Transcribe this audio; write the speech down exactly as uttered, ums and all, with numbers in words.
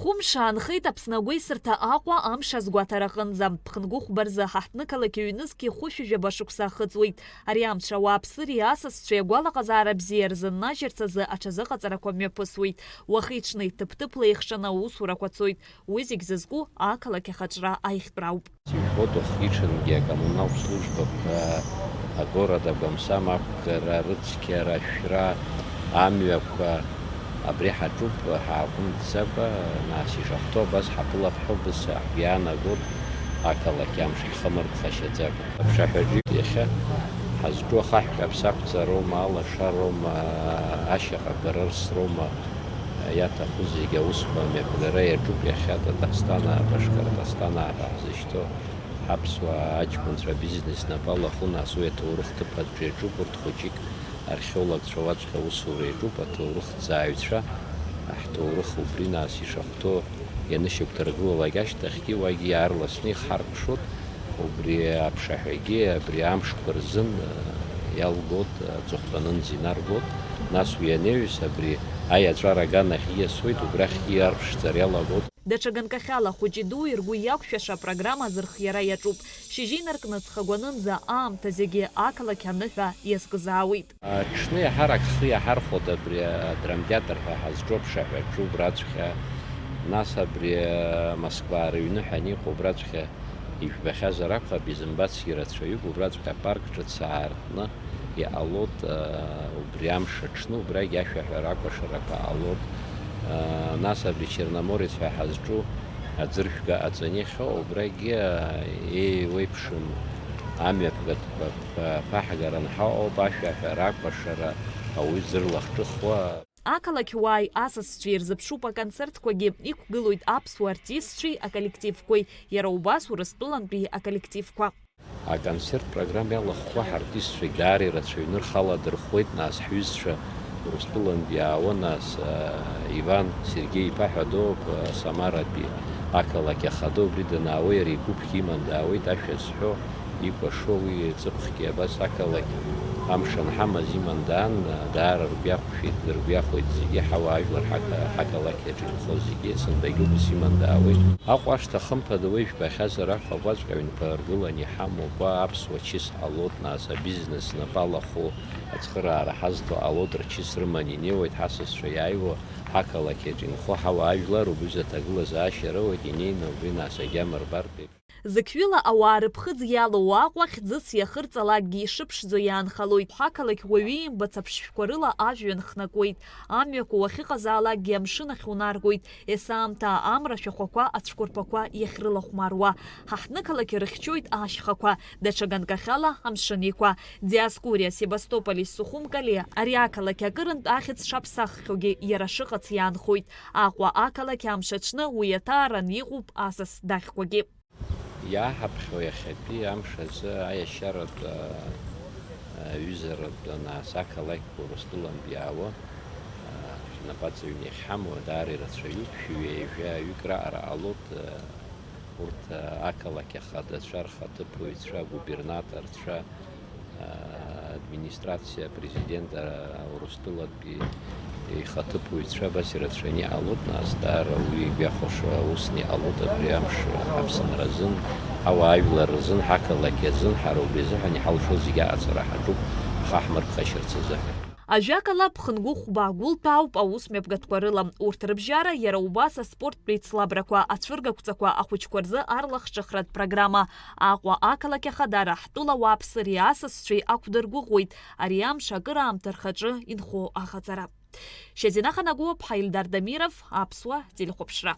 Хәымш аанхеит Аԥсны агәеисырҭа Аҟәа амш азгәаҭара аҟынӡа. Ԥхынгәыхәба рзы ҳаҳҭнықалақь ҩнызқьи хәышәи жәаба шықәса ахыҵуеит. Ари амш ауааԥсыреи асасцәеи агәалаҟазаара бзиа рзыннажьырц азы аҽазыҟаҵарақәа мҩаԥысуеит. Уахи-ҽни ҭыԥ-ҭыԥла еихшаны аусурақәа цоит. Уи зегь зызку ақалақь ахаҿра аихтәра ауп. Исҳәоит, уахи-ҽынгьы акоммуналтә службақәа, агород агәамсам ақәгара, рыцқьара, ашәра, амҩақәа, абри ҳаҿуп, ҳааҟәымҵӡакәа, нас ишахәҭоу абас ҳаԥылап ҳәа убас ҳгәы иаанагоит, ақалақь амш ҳхымырԥхашьаӡакәа. Аԥшаҳәаҿы иахьа ҳазҿу ахаҳә каԥсақәҵароума, алашароума, ашьаҟақәа рырсроума, иаҭаху зегьы аусқәа амҩаԥгара иаҿуп иахьа Татарстанаа, Башқырҭастанаа ҳәа ҳзышьҭоу. Ҳаԥсуаа аҷкәынцәа абизнес напы алахәу, нас уи аҭоурых ҭыԥ аҿы иаҿуп, урҭ хәыҷык археологцәа уаҵәҟьа аусура иаҿуп, аҭоурыхҭҵааҩцәа, ҳҭоурых убри нас ишахәҭоу ианышьақәдыргылалак ашьҭахьгьы уагьы иаарласны ихҳаркәшоит, убри аԥшаҳәагьы абри амшқәа рзын, э, иалгоит, аҵыхәтәанынӡа инаргоит, нас уи анаҩс абри аиаҵәара аганахь ииасуеит, убрахьгьы иарԥшӡара иалагоит. Даҽа ганкахьала хәыҷи-дуи ргәы иақәшәаша апрограмма азырхиара иаҿуп. Шьыжьы инаркны ҵхагәанынӡа аамҭа зегьы ақалақь аныҳәа иазкызаауеит. Аҽны иаҳарак ҳхы иаҳархәоит абри адрамтеатр ҳәа ҳазҿу аԥшаҳәаҿы убраҵәҟьа, нас абри Москва рыҩны ҳәа аниҟоу убраҵәҟьа ижәбахьазар акәхап, изымбацгьы рацәаҩуп, убраҵәҟьа апарк ҿыц аартны иҟалоит, аа, убри амш аҽны, убрагь ашәаҳәара акәашарақәа ҟалоит. Аа, нас абри Черноморец ҳәа ҳазҿу аӡыршәга аҵан иахьоу, убрагьы, аа, еиуеиԥшым амҩаԥгатәқәа ԥаҳгаран ҳаҟоуп, ашәаҳәара акәашара ауаҩы зырлахҿыхуа. Ақалақьуааи асасцәеи ирзыԥшуп аконцертқәагьы, иқәгылоит аԥсуа артистцәеи аколлективқәеи, иара убас Урыстәылантәи аколлективқәа. Аконцерттә программа иалахәқәа ҳартистцәагь даара ирацәаҩны рхы аладырхәуеит, нас ҳҩызцәа Урыстәылантә иаауа, нас, а, Иван Сергеи-иԥа ҳәа доуп, а, Самаратәи ақалақь ахада, убри данаауа иара игәыԥгьы иман даауеит, ашәа зҳәо, икәашо уи ҵыԥхгьы абас ақалақь амш анҳамаз иман даан, а, даара ргәы иахәшәеит, дыргәы иахәеит зегьы ҳауаажәлар ҳақа-, ҳақалақь иаҿы инхо зегьы, сынтәагьы убас иман даауеит. Аҟәа ашҭа хымԥада уи жәбахьазар, аха агәаҵәҟьа аҩнқәа ргыланы иҳамоуп, уа аԥсуа чыс ҟалоит, нас абизнес напы алахәу, ацхыраара ҳазҭо ҟалоит, рчыс рыманы инеиуеит ҳасасцәа иааиуа, ҳақалақь иаҿ инхо ҳауаажәлар убри аҭагылазаашьа роуеит, инеины убри нас агьама рбартә еиԥш. Зықьҩыла ауаа рыԥхыӡ иалоу Аҟәа хьӡыс иахырҵалакгьы ишыԥшӡо иаанхалоит. Ҳақалақь уаҩы имбац аԥшшәқәа рыла ажәҩан хнакуеит. Амҩақәа уахьыҟазаалакгьы амшын ахь унаргоит. Есаамҭа амра ашәахәақәа ацәқәырԥақәа иахьрылахәмаруа. Ҳаҳҭнықалақь рыхьчоит ашьхақәа, даҽа ганкахьала амшын еиқәа. Диаскуриа, Севастополи, Сухумкали, ари ақалақь акырынтә ахьӡ шаԥсаххьоугьы иара шыҟац иаанхоит. Аҟәа ақалақь амш аҽны уи аҭааран иҟоуп асас дахьқәагьы. Иааҳаԥхьо иахьатәи амш азы аиашьаратә, а, аҩызаратә, нас ақалақьқәа Урыстәылантә иаауа, а, шәнапаҵаҩны иахьҳамоу даара ирацәаҩуп, шәи ҩажәа ҩык раҟара ҟалоит, а, урҭ, а, ақалақь ахадацәа, рхаҭыԥуаҩцәа, агубернаторцәа, администрациа, апрезидент, а, Урыстәылатәи ихаҭыԥуаҩцәа абас ирацәаны иҟалоит, нас даара уи игәахәаша усны иҟалоит абри амш Аԥсынра азын, ҳауаажәлар рзын, ҳақалақь азын, ҳара убри азыҳәан иҳалшо зегьы аҟаҵара ҳаҿуп, ҳхы ҳмырԥхашьарц азыҳәан. Ажәакала, Ԥхынгәыхәба агәылҭәаауп аус мҩаԥгатәқәа рыла. Урҭ рыбжьара иара убас аспорттә еицлабрақәа, ацәыргақәҵақәа ахәыҷқәа рзы арлахҿыхратә программа. Аҟәа ақалақь ахадара ҳтәыла ауааԥсыреи асасцәеи ақәдыргәыӷуеит, ари амш акыраамҭа рхаҿы инхо аҟаҵара. Шьазина Ханагәыуаԥҳа, Ильдар Дамиров, Аԥсуа телехәаԥшра.